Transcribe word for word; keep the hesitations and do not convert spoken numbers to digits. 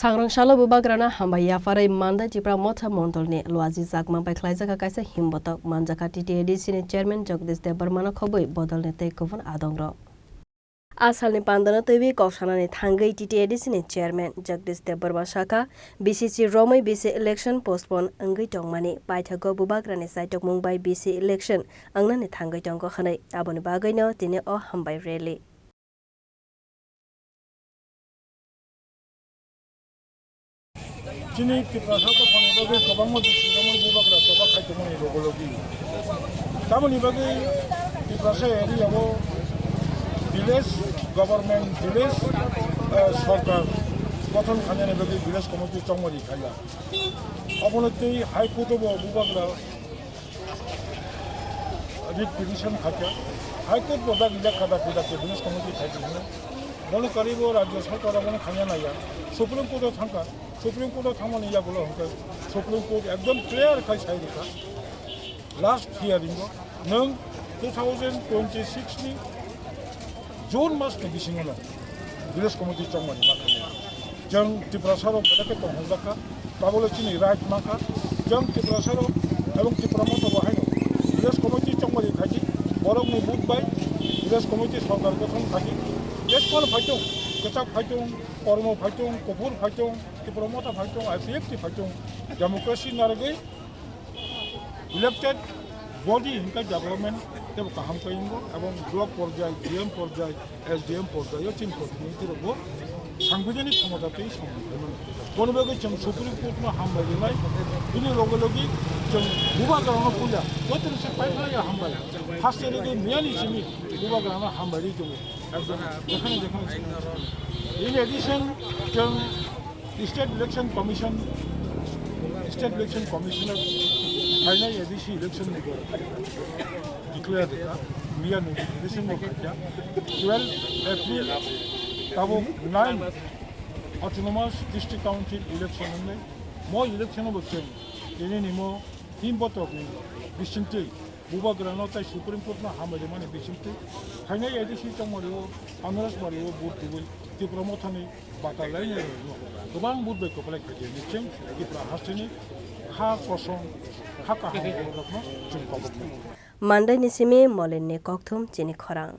Thangrang salo Bubagrano hambai yapharwi Mandai Tipra Motha Mondolni Luaji Chakma bai khlaijak kaisa himbotok manjakha T T A D C ni chairman Jagdish Debbarmano khobwi bodolni tei kubun adongrok. A salni pandano twiwi kok sanani thangwi T T A D C ni chairman Jagdish Debbarma sakha, B C C romwi B C election postpone wngwi tongmani paithago Bubagrani chaitokmung bai B C election wngnani thangwi tongo hwnwi, aboni bagwino tini o hambai rally. Chini Tiprasa dophani bagwi kwbangma bisingtwi Bubagra choba khai tongmani logi logi. Tamoni bagwi Tiprasa area o village government, village, eh, sorkar gothon khainani bagwi village committee chongmani khaiya. Obono tei High Court o bo Bubagra writ petition khaikha, High Court bo dagi lekha dakti dakti village committee khaikha hwnwi. Bono karwi bo Rajya Sarkar abono khanya naiya, Supreme Court o thangkha, Supreme Court o thangmani yagulo hwnkhe Supreme Court ekdom clear khai sai rikha last hearing o, nwng two thousand twenty-six ni June mas ni bisingo no village committee chongmani ma khainai. Chwng Tiprasa rok belai khe tongthokjak kha, tabole chini right mankha. Chwng Tiprasa rok ebong Tipra Motha bo haino village committee chongmani khaidi, borokni vote bai village committee sorkar gothon khaidi. Jeskol phaitong, kwchak phaitong, kormo phaitong, kuphur phaitong, Tipra Motha phaitong, I P F T phaitong, democracy narwgwi elected body hwnkhe development teibo kaham khe wngo, ebong block porjai, D M porjai, S D M porjai o chini porjai borok bo sangbidhanik khomota tei samung khlai mano. Bono bagwi chwng Supreme Court no hambai rinai, bini loge loge chwng Bubagrano puila joto ni se paithakya hambai, haste rwgwi miyani simi Bubagrano hambai rwi tongo. Ekdom jekhane jekhane. In addition, chwng State Election Commission, State Election Commissioner khainai A D C election ni bo declare rikha, miya ni election bo khaikha, twelve April tabuk nine Autonomous District Council election wngnai, mo election bo chwng tini ni mo tin botok ni bisingtwi Bubagrano tei Supreme Court no hambai rimani bisingtwi khainai A D C chongmari o, Anurag Mari o vote tubui Tipra Mothani bata lainai rokno kwbang vote bai kwplai khaidi hwnwi chwng Tripura hasteni kha kosong, kha kaham borok rokno chwng koboknai. Mandai ni simi Molin ni kokthum chini khorang.